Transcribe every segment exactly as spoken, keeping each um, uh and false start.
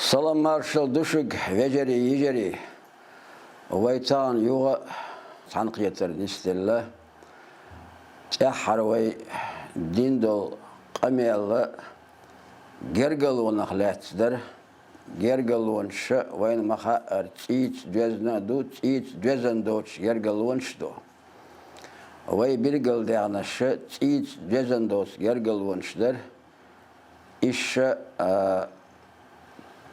Салам-маршалла ду шуьга, вежарий, йижарий! Вай тахана юха цхьаьнакхетар нисделла. ТӀеххьара вай дина долу къамел гергарлонах лаьцна дара. Гергарлонаш вайна ма-хаъара цӀийца доьзна а ду, цӀийца доьзна доцуш гергарлонаш а ду. Вай билгалдаьхнарш цӀийца доьзна доцу гергарлонаш дара. Иштта, а,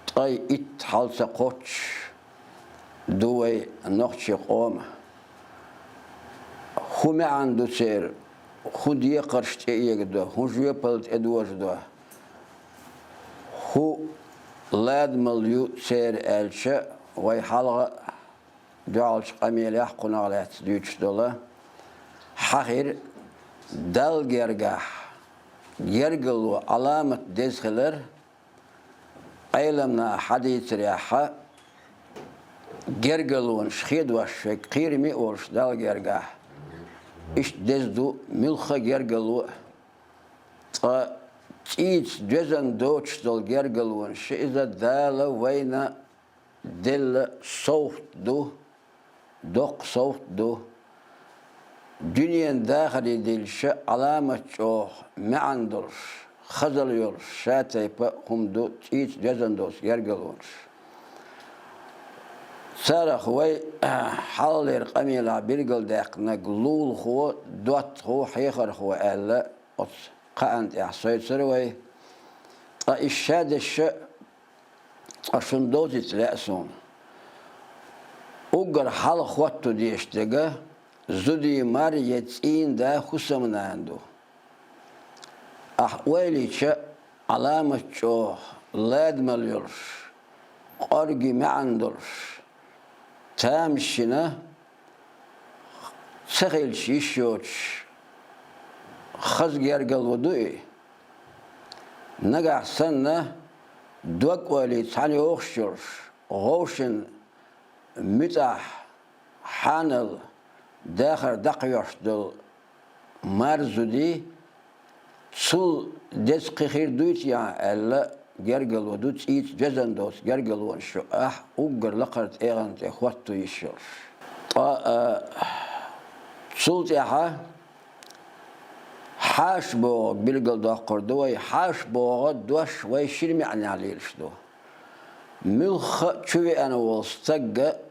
ткъе итт хьал ца кхоччуш ду вай нохчийн къоман. ХӀун маьӀна ду церан, хӀун декхарш тӀеэгадо, хӀун жоьпалла тӀедожадо, хӀун ладамалла ю церан аьлча, вай хьалха а дуьхьалчу къамелехь кхунах лаьцна дуьйцуш долу хьахийра Далла гергахь гергарло Ӏаламат деза хилар, Ӏеламнаха хьадийцарехь, гергарлонаш хедош шайга кхераме а волуш Далла гергахь, иштта деза ду муьлхха а гергарло а. Ткъа цӀийца доьзна доцуш долу гергарлонаш иза Дала вайна делла совгӀат ду, доккха совгӀат ду. Дуьненан дахаре диллича, Ӏаламат чӀогӀа маьӀна долуш, хазалла йолуш, ша тайпа хӀума ду цӀийца доьзна доцу гергарлонаш. Царах вай хьалхалера къамелехь билгалдаьккхинарг лулахо, доттагӀо, хьехархо аьлла, оцу кхаанна тӀехь сойцура вай. Ткъа иштта ша дешша, ткъа шуна довзийта лаьа суна. Уггар хьалха хӀотто дезаш дерг зудий мар я цӀийнан да хӀусамнана ду. Ахь ойла йича, Ӏаламат чӀогӀа ладамалла йолуш, кӀорге маьӀна долуш, тамашийна, ца хилча йиш йоцуш, хаза гергарло ду и. Нагахь санна, дог-ойла цхьаьна йогӀуш йолуш, гӀовшан муьтӀахь, хьанал, дахар дӀакхоьхьуш долу мар, зудий, цул деза кхин хир дуй-те аьлла, гергарло ду цӀийца доьзна доцу гергарлонаш ю, ахь уггар лакхара тӀегӀан тӀе хӀотто йиш йолуш. Ткъа, а, цул тӀаьхьа хьаша бохург билгалдоккхур ду вай. Хьаша боху дош вай шина маьӀнехь лелаш ду. Муьлхха а чу веана волу стаг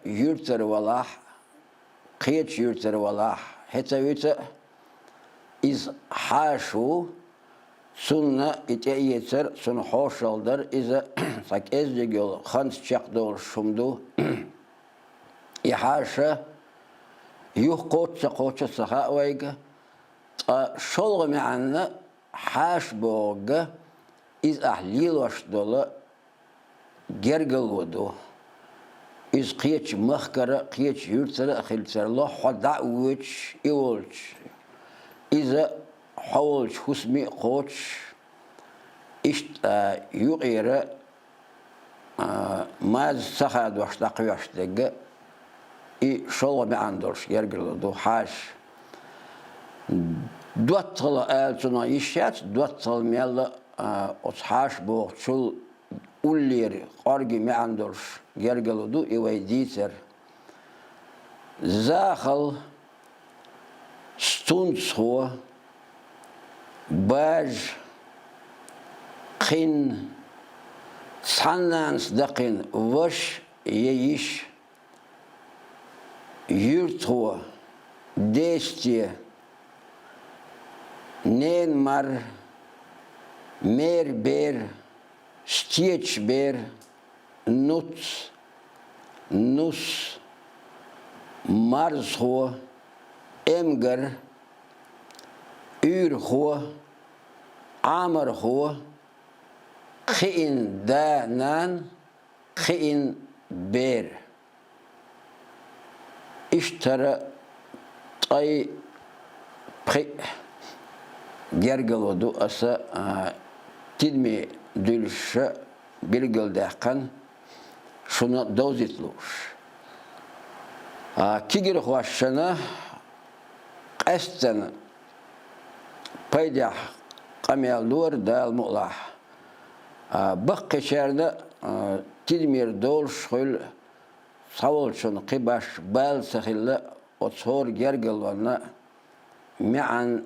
юьртара валахь, кхечу юьртара валахь, хӀета-вита а, иза хьаша ву, цунна и тӀеэцар, цунна хьошалла дар, иза цхьа кӀеззиг йолу ханца чекхдолуш хӀума ду. И хьаша юха кхочу а, ца кхочу а ца хаьа вайга, ткъа шолгӀа маьӀна хьаша бохург иза ахь лелош долу гергарло ду. Иза кхечу махкара а, кхечу юьртара а хилла тарло, хьо дӀа а воьдуш, и волчу, иза хьо волчу хӀусаме а кхочуш, иштта юкъера, а, маза ца хадош дӀакхоьхьуш дерг, и шолгӀа маьӀна долуш гергарло ду хьаша. ДоттагӀалла ала цунах йиш яц, доттагӀалла мел а, а, оцу хьаша бохучул уллера кӀорге маьӀна долуш гергарло ду и вай дийцар. Захал, стунцхо, бажа, кхин, цхьаннанас дакхина ваша я йиша, юьртахо, десте, ненан мар, меран бер, стечаш бер, нуц, нус, марзхо, эмгар, уьйрахо, Ӏамархо, кхиъна да, нана, кхиъна бер. Иштта хӀара ткъе пхиъ гергарло ду аса, а, тидаме дуьллуш билгалдаьккхина, шуна довзийта лууш. А, кегирхошна къаьсттина пайдехь къамел лора Дала мукъалахь. А, баккхийчарна а, тидамера долуш хуьлу, цхьаволчунна кхин башха бала ца хилла, оцу хӀора гергарлонна маьӀна,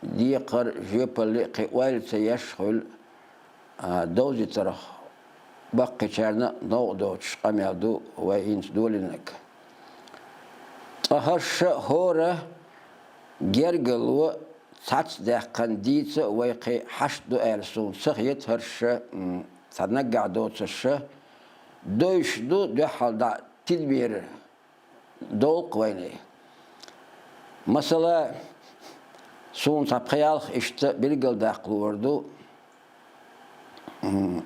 декхар, жоьпалла кхин ойла ца еш хуьлу, а, довзийтарх баккхийчарна а новкъа доцуш къамел ду вай хӀинца долийнарг. Ткъа хӀорш а хӀора гергарло цхьацца даьккхина дийца а вай кхин хьашт ду аьлла суна ца хета, хӀорш а, м, цхьа наггахь доцурш а, довзуш ду дуьххьал дӀа тидамера долу-кх вайна. Масала, суна цхьа пхи-ялх иштта билгалдаккха луур ду. М,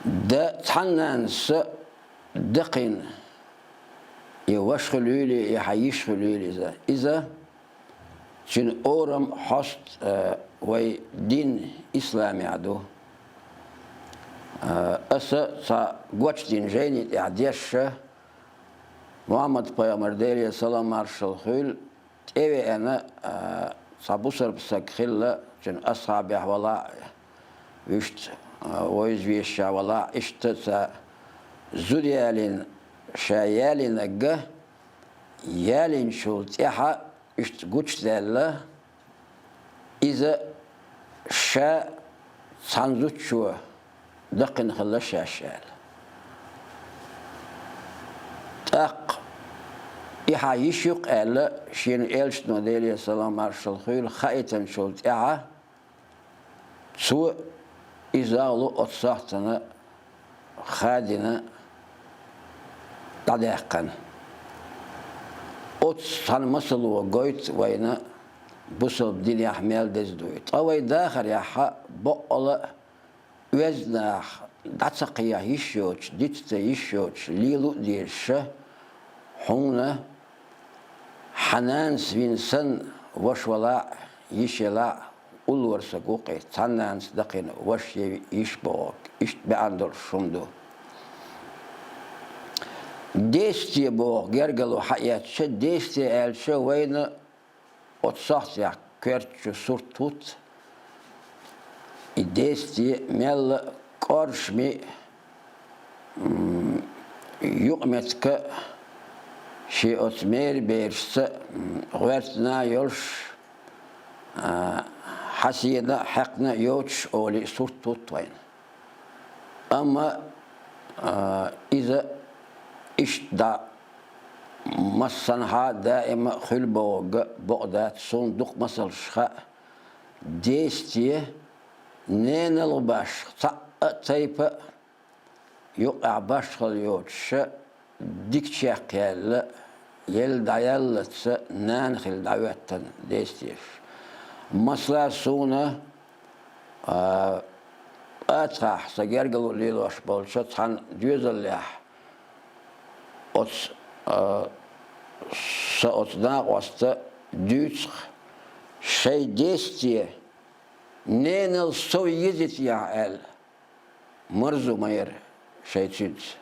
да цхьана нанас дакхийна, и ваша хуьлийла, и хьан йиша хуьлийла иза. Иза цуьнан орам, хьост, э, вай дин исламехь ду. Э, аса цхьа гочдина жайни тӀехь дешша, Мухьаммад-пайхамар, Делера салам-маршалла хуьлда, тӀевеана, а, цхьа бусалба стаг хилла, цуьнан асхьабех валахь, вуьшта, а, вовза везаш валахь, иштта цхьа зуда ялийна, ша ялийнарг, ялийначул тӀаьхьа иштта гучудаьлла, иза ша цхьана зудчо дакхийна хилла шаьш аьлла. ТӀаккха и хьан йиша ю-кх аьлла, шена элчано, Делера салам-маршалла хуьлда, хаийтинчул тӀаьхьа, цо и загӀлу оцу сохьтана хадийна, дӀадаьккхина. Оцу цхьана масало гойту вайна бусалба динехь мел деза дуй. Ткъа вай дахарехь баккъала а оьзда нах дӀа ца кхехьа йиш йоцуш, диц ца йиш йоцуш, лело а дезаш, хьуна хьан нанас вина санна, ваша валахь, йиша елахь, уллора стаг ву-кх и, цхьана нанас дакхийна ваша я, йиша бохург. Иштта баьӀна долуш хӀума ду. Действие боху гергарло хьаэцча, действие аьлча, вайна оцу сохьтехь коьртачу сурт хӀутту. И действие мелла а кӀоршаме, м, юкъаметтиг а, шен оцу меран берашца, м, гӀоьртина а йолуш, а, хьан сенна а, хьаькхна а йоцуш олий сурт хӀутту вайна. Амма, а, иза иштта дӀа массанхьа а даима а хуьлу бохург бакъ дац, суна дукха масалш хаьа. Действие ненал а башха цхьа а тайпа а, юкъахь башхалла йоцуш а, дика чекхъяьлла, елла дӀаяллалц нана хилла дӀахӀоьттина действиеш. Масала, суна, а, пачхьалкхехь сан гергарло лелош болчу цхьана доьзалехь оцу, а, сан оцу накъоста дуьйцу-кх, шайн действие ненал сов еза техьа аьлла, марзо ма яра шайн цуьнца.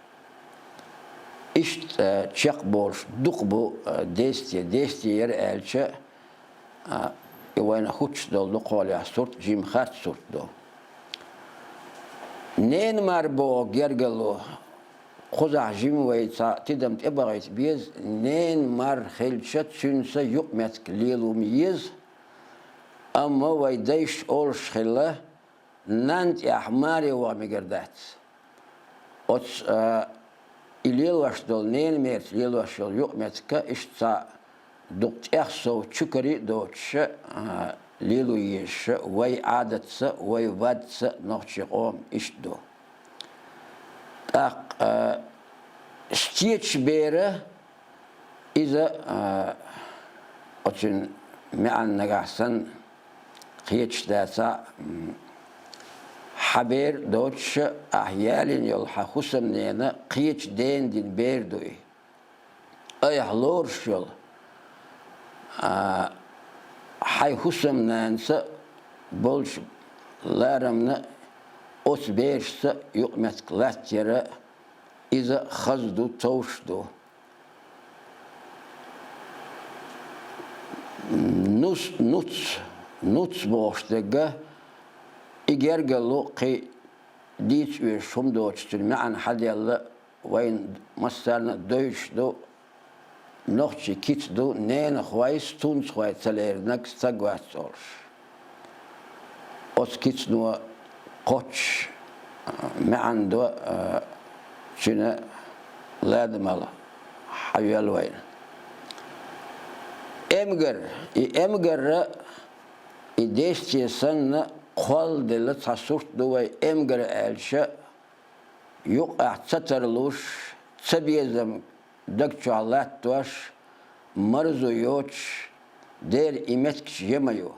Иштта, а, чекхболуш дукха бу, а, действие. Действие яра аьлча, а, и вайна хӀуттуш долу дукхахьолехь сурт жима харц сурт ду. Ненан мар боху гергарло, кхузахь жима вай цхьа тидам тӀебахийта беза, ненан мар хилча, цуьнца юкъаметтиг лело ма еза, амма вай дайша олуш хилла, нанна тӀехь маре ваха мегар дац. Оцу, а, и лелош долу, ненан мерца лелош йолу юкъаметтиг а иштта цхьа дукха тӀех сов чукаре а доцуш, а, лело езаш, вай Ӏадатца, вай вадца нохчийн къоман иштта ду. ТӀаккха, а, стечу бера иза, а, оцуьнан маьӀна нагахь санна кхеташ дацахь, м, хьан бер доцуш, ахь ялийна йолу хьан хӀусамнена кхечу дена дина бер ду и. Айхьа лоруш йолу, а, хьайн хӀусамнанца болчу ларамна оцу берашца юкъаметтиг латтаяра, иза хаза ду, товш ду. Нус, нуц, нуц бохуш дерг, и гергарло кхин дийца оьшуш хӀума доцуш, цуьнан маьӀна хьаделла, вайна массарна а девзаш ду, нохчийн кица ду, ненахойс, тунцахой ца леринарг стаг вац олуш. Оцу кицано кхоччуш, а, маьӀна до, а, цуьнан ладамал хьайоьллу вайна. Эмгар, и эмгарра, и десте санна кхолладелла цхьа сурт ду вай эмгар аьлча, юкъахь ца тарлуш, цабезам даг чохь латтош, марзо йоцуш, дера и меттигаш я ма ю.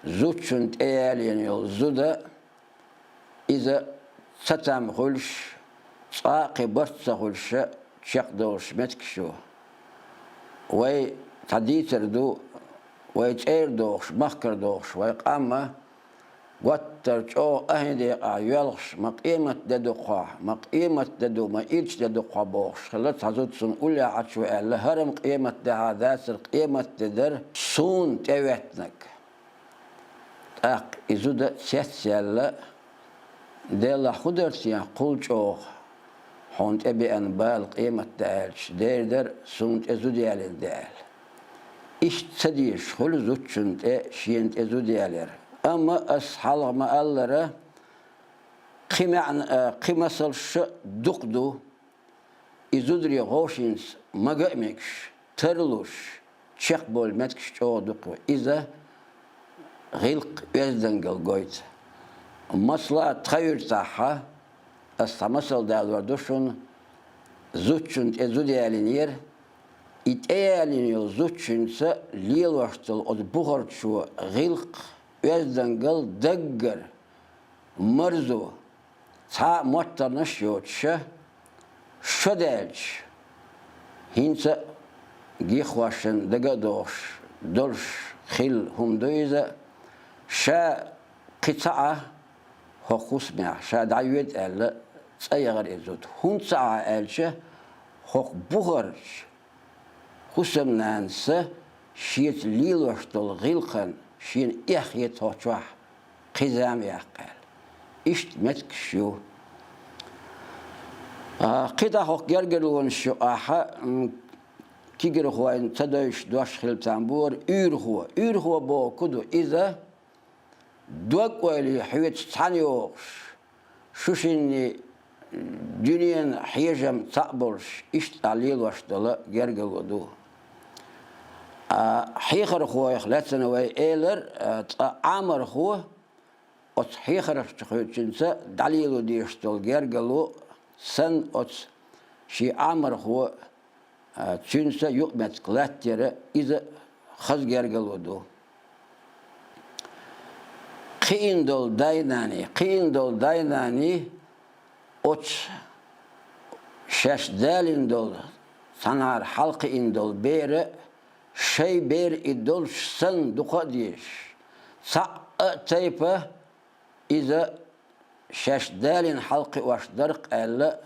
Зудчунна тӀеялийна йолу зуда, иза цатам хуьлуш, цкъа а кхин барт ца хуьлуш, чекхдолуш меттигаш ю. Вай цхьа дийцар ду, вай цӀера дохуш, махкара дохуш, вай къам а, гуттар а чӀогӀа ахьа декъахь йоьлхуш, ма къематде ду кхо, ма къематде ду, ма ирча де ду кхо бохуш хилла цхьа зуда, суна уллехь Ӏаш ву аьлла, хӀара-м къематдехьа дацара, къематде дара, суна тӀеветтинарг. ТӀаккха и зуда цецъяьлла: «Делахь, хӀун дара те кхул чӀогӀа хьуна тӀебеана бала къематде аьлча, дера дара, суна тӀе зуда ялийна де», – аьлла. Иштта ца дезаш хуьлу зудчунна тӀе шена тӀе зуда ялар. Амма ас хьалха ма-аллара, кхин маьӀна, а, кхин масалш а дукха ду. И зударий гӀовшинца мага а мегаш, тарлуш, чекхбовлу меттигаш чӀогӀа дукха ю. Иза гӀиллакх, оьздангалла гойту. Масала, тхан юьртахь, ас цхьа масал далор ду шуна, зудчунна тӀе зуда ялийнера, и тӀеялийна йолу зудчуьнца лелош долу оцу бухарчо гӀиллакх, оьздангалла, даггара, марзо, цхьа а моттарнаш а йоцуша, шо даьлча, хӀинца а гиххошшан дага а дохуш долуш хилла хӀума ду иза, ша кхин ца Ӏа хӀокху хӀусамехь, ша дӀайоьду аьлла, цӀа яхара и зуда. ХӀунда ца Ӏа аьлча, хӀокху бухарчу хӀусамнанас шеца лелош долу гӀиллакхан шена эхь хета хӀокху чохь кхин зама яккха аьлла. Иштта меттигаш ю. А, кхин дӀа хӀокху гергарлонаш юкъахь, м, кегийрхойн ца девзаш дош хилла цхьаъ бора уьйрахо. Уьйрахо бохург ду иза, дог-ойла хьоьца цхьаьна йогӀуш, шу шинна дуьненан хьежам цхьаъ болуш, иштта лелош долу гергарло ду. А, хьехархойх лаьцна вай элира, а, цкъа Ӏамархо оцу хьехархочуьнца дӀалело дезаш долу гергарло санна, оцу шен Ӏамархо, а, цуьнца юкъаметтиг латтаяра, иза хаза гергарло ду. Кхиъна долу дай-наний, кхиъна долу дай-наний оцу шаьш далийна долу, цхьанхьара хьалакхиъна долу бер а, шайн бер и долуш санна, дукха а дезаш, цхьаъ а тайпа иза шаьш далийна хьалакхиош дара-кх аьлла,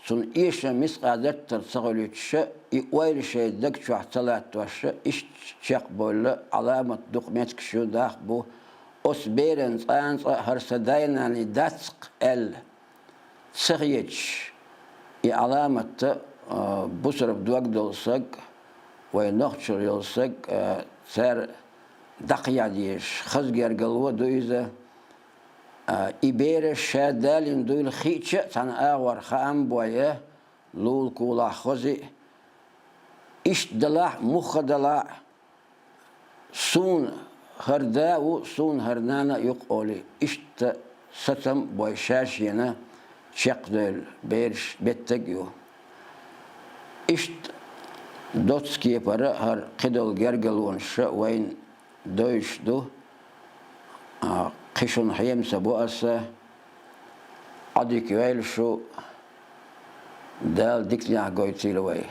цунна эшам мискъа заттара ца хуьлуьйтуша, и ойла шайн даг чохь ца латтоша, иштта чекхбевлла, Ӏаламат дукха меттигаш ю, нах бу, оцу беран цкъа-цкъа а хӀара сан дай-наний дац-кх аьлла ца хеташ, и Ӏаламат, а, бусурба дог долу саг, вайн нохчалла йолу саг, а, цара дӀакхехьа дезаш хаза гергарло ду иза. А, и бер ша далийна дуйла хиъча а, цхьана агӀор хаам бой а, лулахь, кулахь хозий а, иштта далахь а, муха далахь а, суна хӀара да а ву, суна хӀара нана а ю-кх олий, иштта сацам а бой, ша-шена чекхдевлла бераш беттаг а ю. Иштта доцца кепара хӀара кхидолу гергарлонаш а вайна девзаш ду. А, кхин шуна хьема ца бо аса, Ӏадика йойла шу, Дала диканехь гойтийла вай.